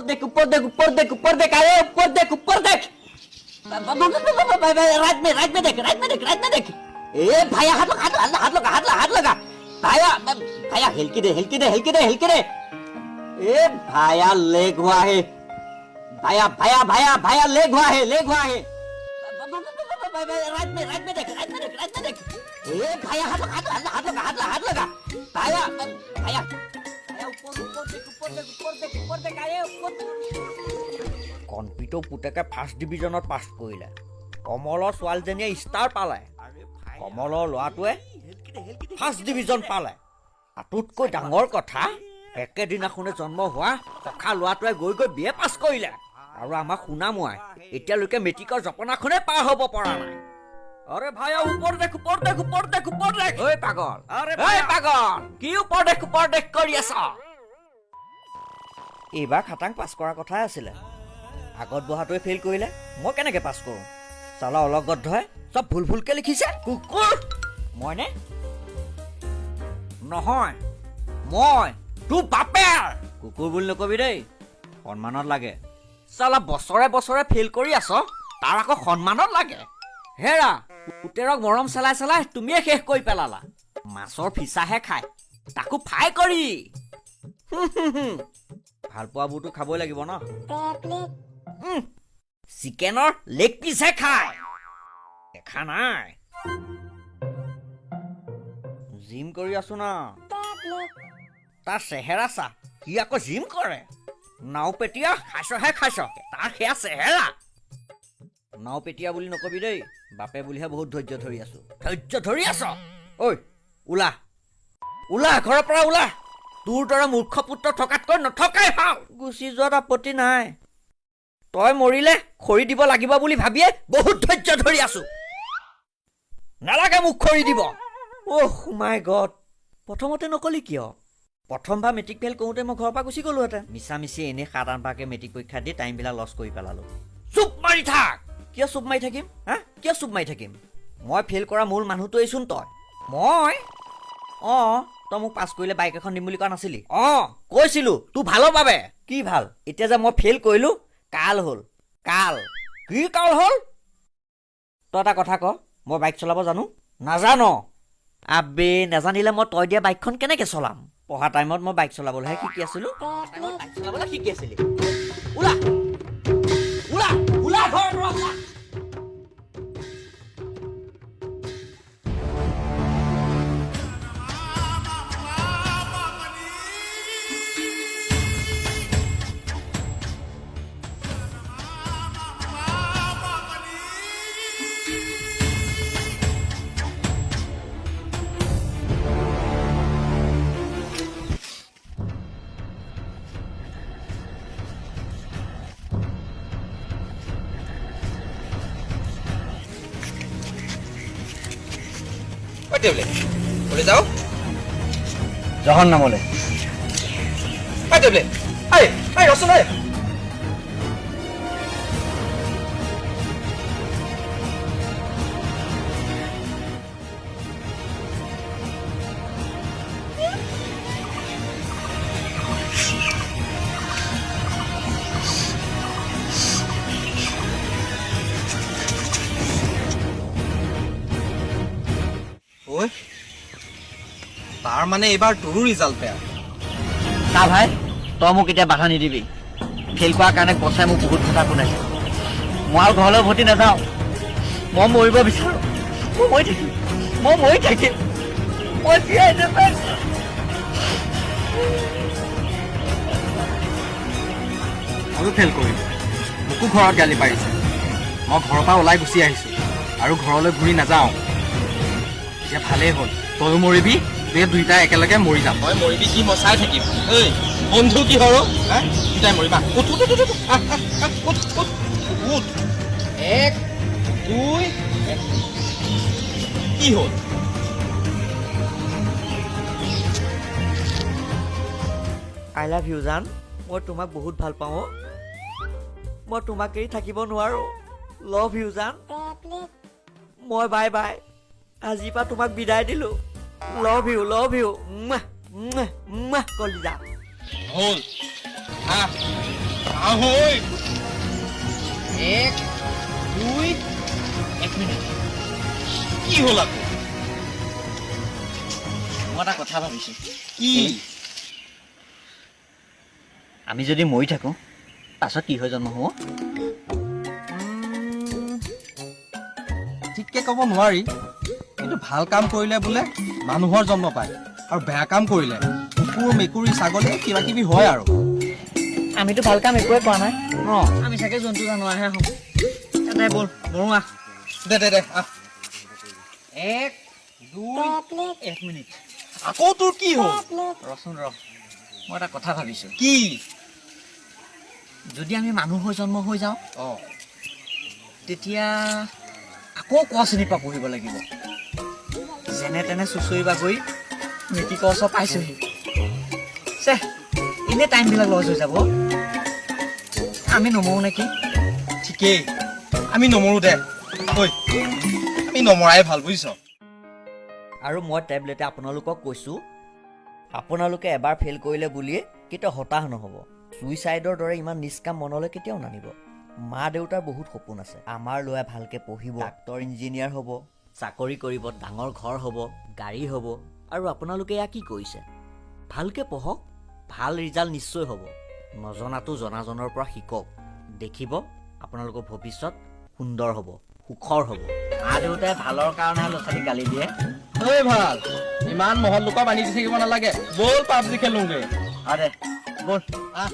देख, ऊपर देख, ऊपर देख, ऊपर देख, अरे ऊपर देख, ऊपर देख। राइट में, राइट में देख, राइट में देख, राइट में देख। ए भाया, हाथ लगा, हाथ लगा, हाथ लगा, हाथ लगा, हाथ लगा। भाया, भाया, हेलकी दे, हेलकी दे, हेलकी दे, हेलकी दे। ए भाया, लेग हुआ है। भाया, भाया, भाया, भाया, लेग हुआ है, लेग हुआ है। राइट में, राइट में देख, राइट में देख, राइट में देख। ए भाया, हाथ लगा, हाथ लगा, हाथ लगा, हाथ लगा, हाथ लगा। भाया, भाया, भाया, ऊपर, ऊपर देख, ऊपर देख, ऊपर देख, ऊपर देख, आए ऊपर। কণপিতৌ পুতেকে ফাৰ্ষ্ট ডিভিজনত পাছ কৰিলে, কমলৰ ছোৱালীজনীয়ে ষ্টাৰ পালে, কমলৰ ল'ৰাটোৱে ফাৰ্ষ্ট ডিভিজন পালে। আটাইতকৈ ডাঙৰ কথা, একেদিনাখনে জন্ম হোৱা ককা ল'ৰাটোৱে গৈ গৈ বি এ পাছ কৰিলে আৰু আমাৰ সোণামুৱাই এতিয়ালৈকে মেট্ৰিকৰ জপনাখনেই পাৰ হ'ব পৰা নাই। আৰে ভাই, ওপৰ দেখ, ওপৰ দেখ, ওপৰ দেখ, ওপৰ দেখ। ঐ পাগল, আৰে ঐ পাগল, কি ওপৰ দেখ, ওপৰ দেখ কৰি আছ? এইবাৰ খাটাং পাছ কৰাৰ কথাই আছিলে, আগত বহাটোৱে ফেইল কৰিলে, মই কেনেকে পাছ কৰোঁ? চালা অলগদ্ধই চব ভুল ভুলকে লিখিছে। কুকুৰ মইনে? নহয়, মই তোৰ বাপেৰ। কুকুৰ বুলি নকবি দেই, সন্মানত লাগে। চালা বছৰে বছৰে ফেইল কৰি আছ, তাৰ আকৌ সন্মানত লাগে। হেৰা, পুতেৰক মৰম চেলাই চেলাই তুমিয়ে শেষ কৰি পেলালা। মাছৰ ফিচাহে খায়, তাকো ফ্ৰাই কৰি। ভাল পোৱাবোৰতো খাবই লাগিব ন। চিকেনৰ লেগ পিচহে খায়, দেখা নাই? জিম কৰি আছো ন, তাৰ চেহেৰা চা, সি আকৌ জিম কৰে। নাও পেটীয়া খাইছহে খাইছ, তাৰ সেয়া চেহেৰা। নাও পেটীয়া বুলি নকবি দেই, বাপে বুলিহে বহুত ধৈৰ্য ধৰি আছো। ধৈৰ্য ধৰি আছ? ঐ ওলা, ওলা, ঘৰৰ পৰা ওলা। তোৰ দৰে মূৰ্খ পুত্ৰ থকাতকৈ নথকাই ভাল। গুচি যোৱাত আপত্তি নাই, তই মৰিলে খৰি দিব লাগিব বুলি ভাবিয়ে বহুত ধৈৰ্য ধৰি আছো। নালাগে মোক খৰি দিব। অহ মাই গড, প্ৰথমতে নকলি কিয়? প্ৰথমবাৰ মেট্ৰিক ফেইল কৰোঁতে মই ঘৰৰ পৰা গুচি গ'লোহেঁতেন। মিছা মিছি এনেই সাত আঠবাৰকৈ মেট্ৰিক পৰীক্ষা দি টাইমবিলাক লছ কৰি পেলালোঁ। চুপ মাৰি থাক। কিয় চুপ মাৰি থাকিম? হা, কিয় চুপ মাৰি থাকিম? মই ফেইল কৰা মূল মানুহটোৱেইচোন তই। মই? অঁ, তই মোক পাছ কৰিলে বাইক এখন দিম বুলি কোৱা নাছিলি? অঁ, কৈছিলোঁ, তোৰ ভালৰ বাবে। কি ভাল? এতিয়া যে মই ফেইল কৰিলোঁ, কাল হ'ল কাল। কি কাল হ'ল? তই এটা কথা ক, মই বাইক চলাব জানো? নাজানো। আবে, নাজানিলে মই তই দিয়া বাইকখন কেনেকৈ চলাম? পঢ়া টাইমত মই বাইক চলাবলৈহে শিকি আছিলোঁ। বাইক চলাবলৈ শিকি আছিলি? ওলা, ওলা, ওলা ঘৰৰ পৰা ওলা। ঐ টেবলেট, ক'লৈ যাওঁ? জহন নামলৈ। ঐ টেবলেট, ঐ, ঐ, ৰচোন ঐ। ঐ, তাৰ মানে এইবাৰ তোৰো ৰিজাল্ট বেয়া? তা ভাই, তই মোক এতিয়া বাধা নিদিবি। ফেইল কৰাৰ কাৰণে বছাই মোক বহুত কথা শুনাইছে। মই আৰু ঘৰলৈ উভতি নাযাওঁ। মই মৰিব বিচাৰোঁ। মই মৰি থাকিম, মই মৰি থাকিম, মই জীয়াই নাথাকোঁ। ময়ো ফেইল কৰিলোঁ, মোকো ঘৰত গালি পাৰিছে। মই ঘৰৰ পৰা ওলাই গুচি আহিছোঁ আৰু ঘৰলৈ ঘূৰি নাযাওঁ। এতিয়া ভালেই হ'ল, তয়ো মৰিবি, দুয়ে দুইটাই একেলগে মৰি যাম। তই মৰিবি কি মই চাই থাকিম? ঐ বন্ধু, কি হৰ হা? দুটাই মৰিবা। উঠ, উঠ, উঠ, উঠ, আহ, আহ, আহ, উঠ, উঠ, উঠ। এক, দুই, এক। কি হ'ল? I love you জান, মই তোমাক বহুত ভাল পাওঁ অ'। মই তোমাক এৰি থাকিব নোৱাৰোঁ। লভ you জান। মই বাই বাই, আজিৰ পৰা তোমাক বিদায় দিলোঁ। লভ you, love you, কলিজা। হ'ল, আহ। আহ ঐ। এক, দুই, এক মিনিট। কি হ'ল আকৌ? মই এটা কথা ভাবিছোঁ। কি? আমি যদি মৰি থাকোঁ, পাছত কি হৈ জন্ম হ'ব? ঠিককে ক'ব নোৱাৰি, কিন্তু ভাল কাম কৰিলে বোলে মানুহৰ জন্ম পায় আৰু বেয়া কাম কৰিলে কুকুৰ, মেকুৰী, ছাগলী কিবা কিবি হয় আৰু। আমিতো ভাল কাম একোৱে কৰা নাই। আমি চাগে জন্তু জানোৱাৰহে হ'ম। দে, ব'ল, মৰো আহ। দে দে দে, আহ। এক, দুই। এক মিনিট। আকৌ তোৰ কি হ'ল? ৰচোন ৰ, মই এটা কথা ভাবিছোঁ। কি? যদি আমি মানুহ হৈ জন্ম হৈ যাওঁ, তেতিয়া আকৌ ক শ্ৰেণীৰ পৰা পঢ়িব লাগিব। যেনে তেনে চুঁচৰি বাগৰি মেট্ৰিকৰ ওচৰ পাইছোহি। চেহ, এনেই টাইমবিলাক লছ হৈ যাব। আমি নমৰো নেকি? ঠিকেই, আমি নমৰো দে। ঐ, আমি নমৰাই ভাল, বুজিছ? আৰু মই টেবলেটে আপোনালোকক কৈছোঁ, আপোনালোকে এবাৰ ফেইল কৰিলে বুলিয়ে কেতিয়াও হতাশ নহ'ব। ছুইচাইডৰ দৰে ইমান নিষ্কাম কাম মনলৈ কেতিয়াও নানিব। মা দেউতাৰ বহুত সপোন আছে, আমাৰ ল'ৰাই ভালকৈ পঢ়িব, ডাক্তৰ ইঞ্জিনিয়াৰ হ'ব, চাকৰি কৰিব, ডাঙৰ ঘৰ হ'ব, গাড়ী হ'ব। আৰু আপোনালোকে এয়া কি কৰিছে? ভালকৈ পঢ়ক, ভাল ৰিজাল্ট নিশ্চয় হ'ব। নজনাটো জনাজনৰ পৰা শিকক। দেখিব, আপোনালোকৰ ভৱিষ্যত সুন্দৰ হ'ব, সুখৰ হ'ব। মা দেউতাই ভালৰ কাৰণেহে ল'ৰা ছোৱালীক গালি দিয়ে। ঐ ভাল, ইমান মহৎ লোকক আনি দি থাকিব নালাগে। ব'ল, পাবজি খেলোঁগে। আৰে ব'ল। আহ।